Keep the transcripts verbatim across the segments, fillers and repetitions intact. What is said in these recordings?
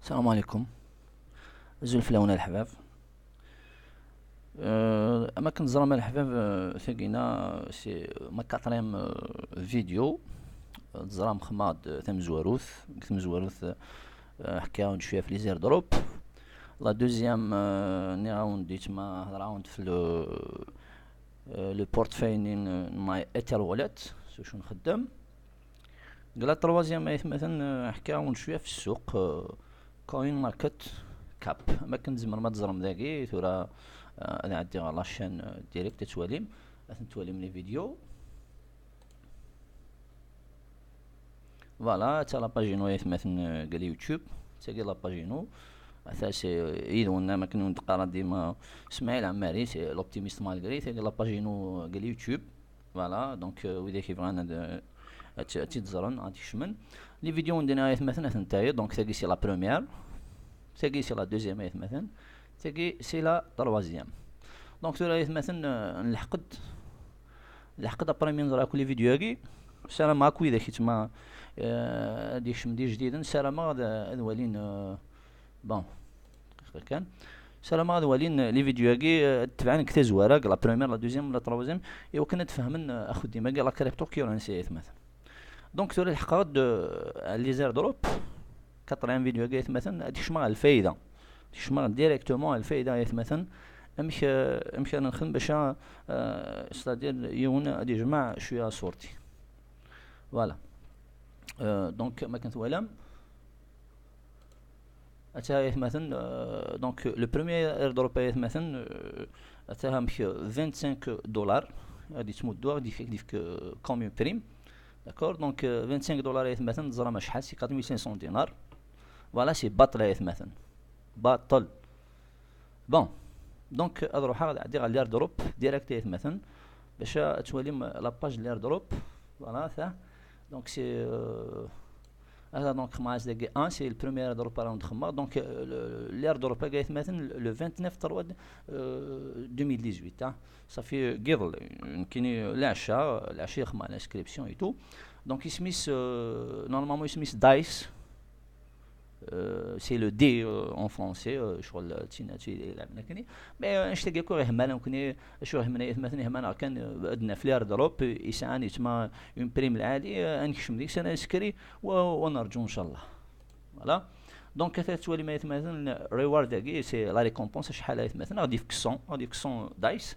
السلام عليكم. Azul fell-awen a leḥbab. Euh, am akken teẓram a leḥbab, euh, tagina c'est ma quatrième, euh, vidéo. Teẓram xedmeɣ-d tamezwarut. Deg tmezwarut, euh, ḥkiɣ-awen-d cwiya ɣef les airdrops. La deuxième, euh, nniɣ-awen-d yetma hedreɣ-awen-d f le, euh, le portefeuille n, n my Ether Wallet, s wacu nxeddem. Deg la troisième aytmaten, euh, ḥkiɣ-awen-d cwiya f ssuq, euh, Coin Market Cap. Am akken tzemrem ad teẓrem dagi, tura, euh, ad nɛeddi ɣer la chaîne, euh, direct ad twalim, ad ten-twalim les vidéos. Voilà, ta la page inu aytmaten, euh, deg YouTube, tagi la page inu. Ata c'est, euh, yid-wen am akken wen-d-qqareɣ dima Smaïl Ammari, c'est l'optimiste malgré, tagi la page inu deg YouTube. Voilà, donc, euh, widak yebɣan ad, ad t-, ad t-id-ẓren, ad t-kecmen. Les vidéos n dina aytmaten atenta-yi, donc tagi c'est la première, tagi c'est la deuxième aytmaten, tagi c'est la troisième. Donc tura aytmaten, euh, nleḥq-d, nleḥq-d après mi neẓra akk les vidéos-agi, ssarameɣ akk widak yetma, euh, ad yekcem d ijdiden, ssarameɣ ad, ad walin, euh, bon, kan. Ssarameɣ ad walin les vidéos-agi, euh, ad tebɛen deg tazwara, deg la première, la deuxième, la troisième, i wakken ad fehmen, euh, axeddim-agi, la cryptocurrency, aytmaten. Donc tura leḥqeɣ-d, euh, les airdrops, quatrième vidéo-agi, aytmaten, ad kecmeɣ ɣer lfayda. Ad kecmeɣ directement ɣer lfayda, aytmaten. Amek, euh, amek ara nexdem bac a, euh, c'est-à-dire yiwen ad yejmeɛ cwiya aṣurti. Voilà. Euh, donc ma akken twalam, ata aytmaten, euh, donc le premier airdrop aytmaten, euh, ata amek vingt-cinq dollars, ad yettmuddu, ad yefk, ad yefk, euh, comme une prime. D'accord, donc, euh, vingt-cinq dollars aytmaten, teẓram acḥal, c'est quatre mille cinq cents dinars. Voilà, c'est baṭel aytmaten. Baṭel. Bon, donc ad ruḥeɣ ad ɛeddiɣ ɣer l'airdrop direct aytmaten, bac ad twalim la page n l'airdrop. Voilà, ta. Donc c'est, euh, هذا donc خماس دقيقة un, c'est le premier airdrop راهو نخمم. Donc, euh, le, l'airdrop هذا يتمثل le vingt-neuf trois, euh, deux mille dix-huit, hein. صافي قبل، يمكن العشاء، العشاء خدمة l'inscription et tout. Donc يسميس، euh, normalement يسميس دايس. Euh, c'est le dé, euh, en français, euh, شغل تينا تي يلعب هكني. Mais، euh، نشتاق يكون غير همانا نكوني شو همنا يتمثل همانا كان، euh، عندنا في l'airdrop يسعان يتما une prime العالي، آه، نكشم ديك السنة نسكري و-، ونرجو إن شاء الله. Voilà. Donc كثر توالي ما يتمثل reward هاكي، c'est la récompense، شحال يتمثل، غادي يفك cent، غادي يفك cent دايس.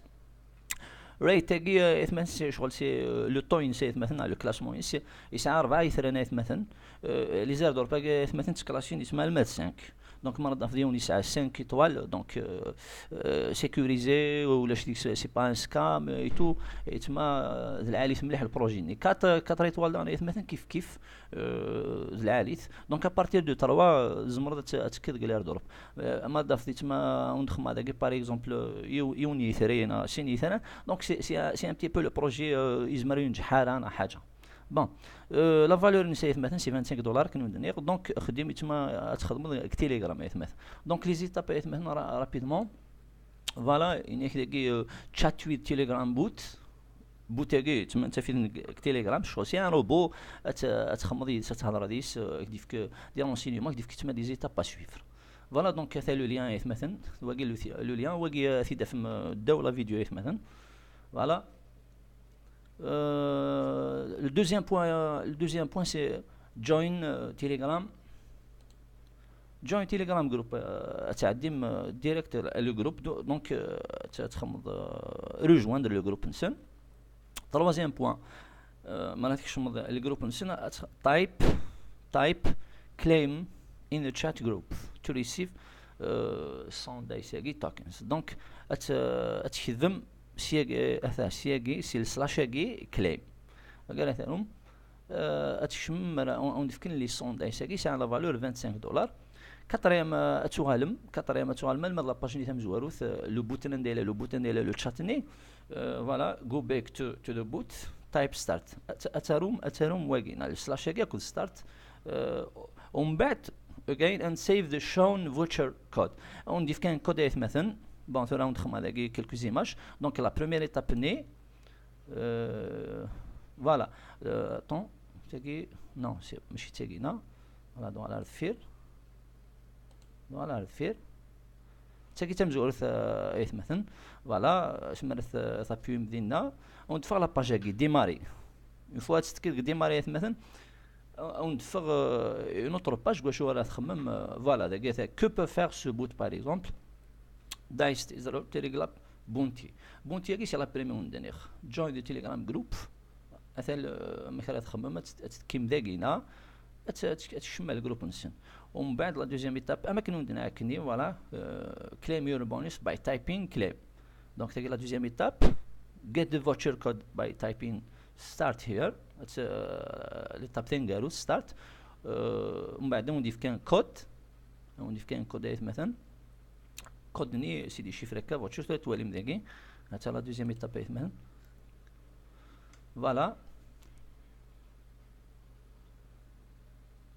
Rate هاكي، آه، يتمثل c'est شغل c'est، آه، le taux ينسى يتمثل، le classement ينسى، يسعى أربعة يثرنا يتمثل. آه، les airdrops هاكي يتمثل تكلاسين يسمى المات cinq. Donc مرة ضاف ديون يسعى cinq étoiles، donc، آه، آه، sécurisé، ولا شتي c'est pas un scam et tout. يتما، آه، ذ العالي مليح le projet. quatre، quatre étoiles دانا يتمثل كيف كيف، آه، ذ العالي. Donc à partir de trois، آه، زمرض ت-، تكد قال airdrop. آه، ما ضاف دي تما ونخم هذاك par exemple، آه، يو-، يوني ثرينا، سيني ثرينا. Donc c'est، c'est، c'est un petit peu le projet، آه، يزمر ينجح حالا حاجة. Bon، euh, la valeur نسيت مثلا c'est vingt-cinq دولار كنودنيغ. Donc خدم يتما تخدم تيليغرام يتمثل. Donc les étapes يتمثل را-، rapidement. Voilà، يعني هكذاكي، euh، chat with Telegram bot. Bot هاكي تما انت في تيليغرام، شغل c'est un robot، أت-، أتخمض يديس، أتهضر يديس، euh، كديفك des renseignements، كديفك تما des étapes à suivre. Voilà، donc هذا le lien يتمثل، واقي le، le lien، واقي في دفم الدولة فيديو يتمثل. Voilà. Euh, le deuxième point, euh, le deuxième point, c'est join, euh, Telegram. Join Telegram group، euh, تعدم، euh، direct le groupe, do-، donc، euh، ت-، تخمض، euh، rejoindre le groupe نسن. Troisième point, euh، معناتها تكشمض le groupe نسن، أت-، type، type claim in the chat group to receive، euh، cent دايس هاكي tokens. Donc، أت-، أتخدم سياقي، أثا سياقي، سي السلاش هاكي claim. قال أثا، آه، أتكشم مرة، أون، أون دفكن les cent دايس هاكي، سي على valeur vingt-cinq دولار. Quatrième، آه، أتوغالم، quatrième أتوغالم، المد لاباج ني تمزواروث، آه، le bot ننديلا، le bot ننديلا، le chat ني. آه، voilà، go back to، to the bot، type start. أت-، أتروم، أتروم واقي، نال سلاش هاكي، أكد start. آه، ومن بعد، again and save the shown voucher code. أون ديف كان كود يتمثل. Bon، ثورة أون دخم هذاكي quelques images. Donc la première étape ني، Euh, voilà. Euh, attends, تاكي، non, c'est ماشي تاكي، non. Voilà، donc على الفير. Voilà, ar deffir. D tagi d tamezwarut, euh, aytmaten. Voilà, asmi ara t-, tapuyem dinna. Ad wen-d-teffeɣ la page-agi, démarrer. Une fois ad tetkid deg démarrer aytmaten, ad wen-d-teffeɣ, euh, une autre page, deg wacu ara txemmem, euh, voilà, dagi ata, que peut faire ce bot, par exemple. Diced is a Telegram bounty. Bounty-agi c'est la première i wen-d-nniɣ. Join the Telegram group. Ata l-, amek ara txemmem, ad tt-, ad tetkim dagina, ad tt-, ad tt-, ad tekcem ar lgrup-nsen. Umbeɛd, la deuxième étape, am akken wen-d-nniɣ akkenni, voilà, euh, claim your bonus by typing claim. Donc, tagi la deuxième étape, get the voucher code by typing start here. Ad tt-, euh, l'étape taneggarut, start. Euh, umbeɛd, ad wen-d-yefk un code, ad wen-d-yefk un code aytmaten. Code-nni, c'est des chiffres akka, voucher, tura twalim dagi. Ata la deuxième étape aytmaten. Voilà.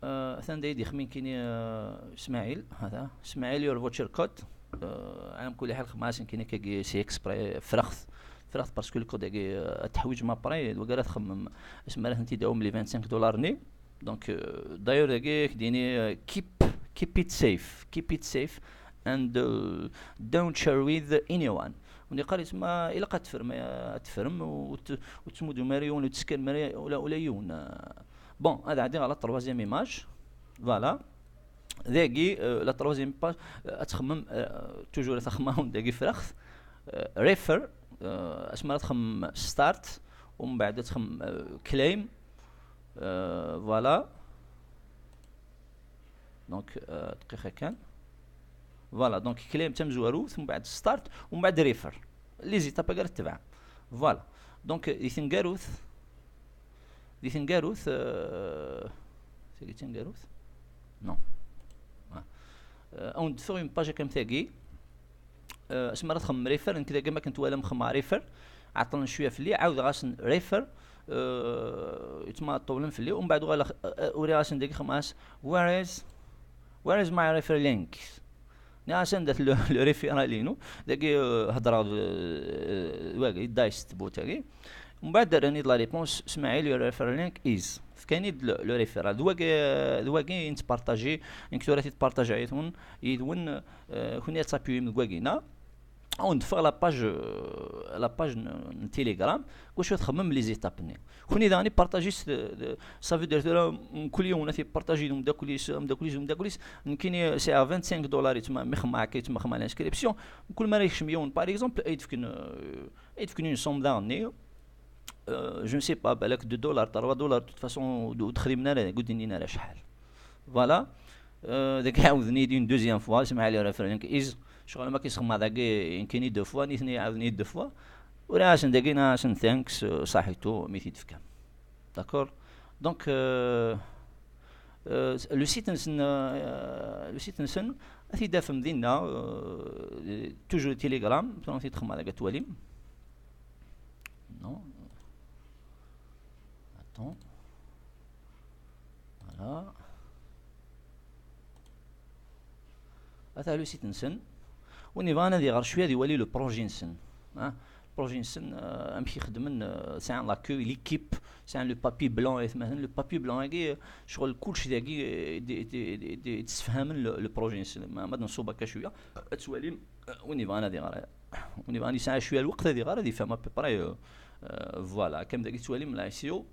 Euh, atan da i d-ixmi nekkini, euh, Smaɛil, hada. Smaɛil, your voucher code. Euh, ɛla kulli ḥal, xemmas nekkini kagi c'est exprès, freɣ-t. Freɣ-t parce que le code-agi, euh, ad teḥwiǧem après, d wagi ara txemmem. Asmi ara tent-id-awim les vingt-cinq dollars-nni. Donc, euh, d'ailleurs, dagi, ak-d-ini, euh, keep, keep it safe, keep it safe, and, euh, don't share with anyone. Wen-iqqar yettma, ilaq ad teffrem, ad teffrem, ur t-, ur tettmuddum ara yiwen, ur teskarem ara ula, ula yiwen. Bon, ad ɛeddiɣ ɣer la troisième image. Voilà. Dagi, euh, la troisième page, euh, ad txemmem, euh, toujours ad txemmem dagi freɣ-t. Euh, refer, euh, asmi ara txemmem start, umbeɛd ad txemmem, euh, claim. Euh, voilà. Donc, euh, دقيقة كان. Voilà, donc claim d tamezwarut, umbeɛd start, umbeɛd refer. Les étapes-agi ara tebɛem. Voilà. Donc, di taneggarut, di taneggarut, euh, tagi d taneggarut? Non. Ah. Euh, ad wen-d-teffeɣ une page akka am tagi. Euh, asmi ara txemmem refer, nekk dagi, ma akken twalam, xemmeɣ refer, ɛeṭṭlen cwiya fell-i, ɛawdeɣ-asen refer, euh, yettma ṭewlen fell-i, umbeɛd uɣaleɣ, euh, uriɣ-asen dagi, xemmeɣ-as, where is, where is my refer link? Nniɣ-as anda-t le, le referral-inu, dagi, euh, hedreɣ d, euh, d wagi, Diced bot-agi. Umbeɛd rran-iyi-d la réponse, Smaɛil, your referral link is. Fkan-iyi-d le, le referral. D wagi, d wagi i nettpartaji, nekk tura t-id-partajiɣ yid-wen, yid-wen, euh, kunwi ad tapuyim deg wagina. Ad wen-d-teffeɣ la page, euh, la page n, n Telegram, deg wacu ad txemmem les étapes-nni. Kunwi daɣen i partaji s, de, de, ça veut dire tura, mkul yiwen ad t-ipartaji d umeddakel-is, ameddakel-is, d umeddakel-is. Nekkini sɛiɣ vingt-cinq dollars yettma, mi xemmeɣ akka, yettma xemmeɣ l'inscription. Mkul mi ara yekcem yiwen, par exemple, ad yi-d-fken, euh, ad yi-d-fken une somme daɣen-nni. Euh, je ne sais pas, balak deux dollars, trois dollars, de toute façon, ur d-, ur d-xdimen ara, ur d-nnin ara acḥal. Voilà. Euh, dagi ɛawden-iyi-d une deuxième fois, Smaɛil, your referral link is, ccɣel ma k-isxemmeɣ dagi, nekkini deux fois, nitni ɛawden-iyi-d deux fois. Uriɣ-asen dagi, nniɣ-asen thanks, euh, ṣaḥitu, mi t-id-tefkam. D'accord? Donc, euh, euh, le site-nsen, euh, le site-nsen, ad t-id-tafem dinna, euh, toujours Telegram, tura ad t-id-xemmeɣ dagi ad twalim. Non. Attends. Voilà. Ata le site-nsen. Win yebɣan ad iɣer cwiya, ad iwali le projet-nsen. Ah, le projet-nsen, euh, amek i xeddmen, euh, sɛan la queue, l'équipe, sɛan le papier blanc, aytmaten. Le papier blanc-agi, euh, ccɣel kullec dagi, euh, d, d, d, d, d, ssefhamen le, le projet-nsen. Ma, ma d-nṣub akka cwiya, ad twalim, euh, win yebɣan ad iɣer. Win yebɣan yesɛa cwiya lweqt ad iɣer, ad ifhem à peu près, euh, euh, voilà, akka am dagi tettwalim la S E O,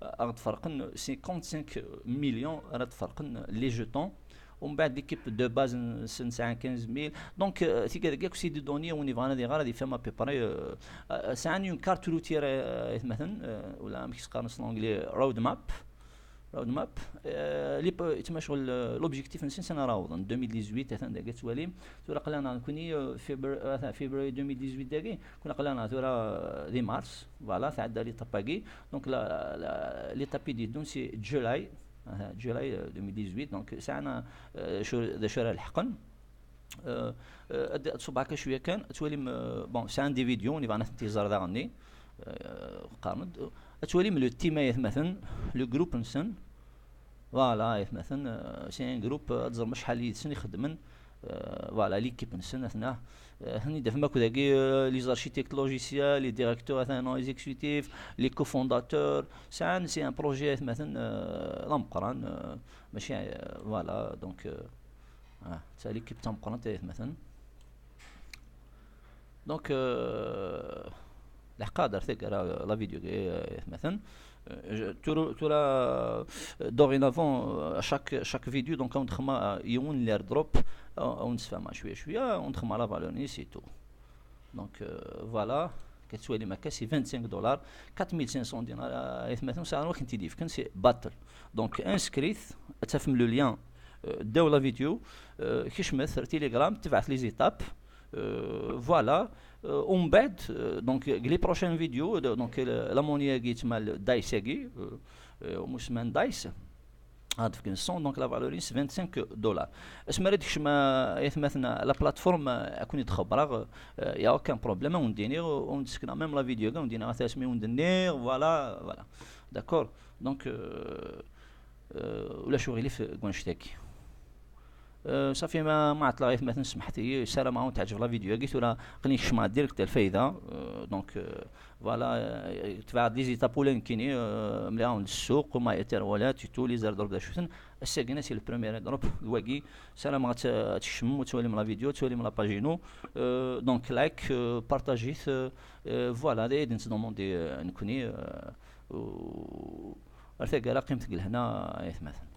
euh, ad ɣ-d-ferqen cinquante-cinq millions ara d-ferqen les jetons. Umbeɛd l'équipe de base-nsen sɛan quinze mille. Donc, euh, tigad-agi akk c'est des données, win yebɣan ad iɣer, ad ifhem à peu près, euh, euh, sɛan une carte routière, euh, aytmaten, euh, wala amek i s-qqaren s l'anglais, roadmap. Roadmap, euh, li p-, yettma ccɣel, euh, l'objectif-nsen s ara awḍen, deux mille dix-huit, atan dagi ad twalim. Tura aql-aneɣ nekkni, euh, février, euh, atan février deux mille dix-huit dagi, kun aql-aneɣ tura, euh, di mars, voilà, tɛedda l'étape-agi. Donc, la, la, l'étape i d-yeddun, c'est July, euh, July, euh, deux mille dix-huit, donc, sɛan, euh, ccɣel, d acu ara lḥeqen. Euh, euh, ad, ad ṣubbeɣ akka cwiya kan, ad twalim, euh, bon, sɛan des vidéos, win yebɣan ad tent-iẓer daɣen-nni, euh, qqaren-d, euh, ad twalim le team aytmaten, le groupe-nsen, voilà, aytmaten, euh, c'est un groupe, euh, ad teẓrem acḥal yid-sen ixeddmen, euh, voilà, l'équipe-nsen, atna, euh, atan-id-tafem akk dagi, euh, les architectes logiciels, les directeurs, atan, les exécutifs, les cofondateurs, sɛan, c'est un projet aytmaten, euh, d ameqqran, euh, mačči, euh, voilà, donc, euh, Ah, c'est l'équipe تمقرنت يا مثلا. Donc, euh, الحقاد راه تيك راه la vidéo كي يا مثلا. Tout, tout là, dorénavant, chaque, chaque vidéo, donc, on خما يون l'airdrop, on se fait شوية شوية, on خما la valeur, c'est tout. Donc, euh, voilà, كتسوى لي ماكا c'est vingt-cinq dollars, quatre mille cinq cents دينار, آه، يا مثلا ساعة وقت انت ديف كان c'est battle. Donc, inscrit, تفهم le lien, euh, داو la vidéo, euh, كشمث تيليجرام, تبعث les étapes, euh, voilà. Euh, ومن بعد, euh, donc, les prochaines vidéos, donc, la monnaie qui تما دايس, euh, euh, مسمى دايس. هاد في كنسون, donc, la valeur c'est vingt-cinq dollars. اسمع راه ديك شما يا مثلا la plateforme, آه، اكون يتخبرغ, آه، y a aucun problème, ونديني وندسكنا même la vidéo كاع وندينا غا تسمي وندني, voilà, voilà. D'accord. Donc, euh, euh, ولا شو غيلي في كونشتاكي. Euh, صافي ما ما عطلا غير مثلا سمحتي سلام عاون تعجب la vidéo كي ولا قني شما direct الفايده. Euh, donc, euh, voilà, euh, تبع des étapes ولا نكيني, euh, ملي عاون السوق وما يتر ولا تيتو les airdrops دا شفتن. الساكنه c'est le premier airdrop دواكي. سلام غتشم وتولي من la vidéo, تولي من la page نو. Euh, donc, like, euh, partager, euh, euh, voilà, هذا يدي نتضمن دي, euh, نكوني, euh, و ارثاك على قيمتك لهنا يا مثلا.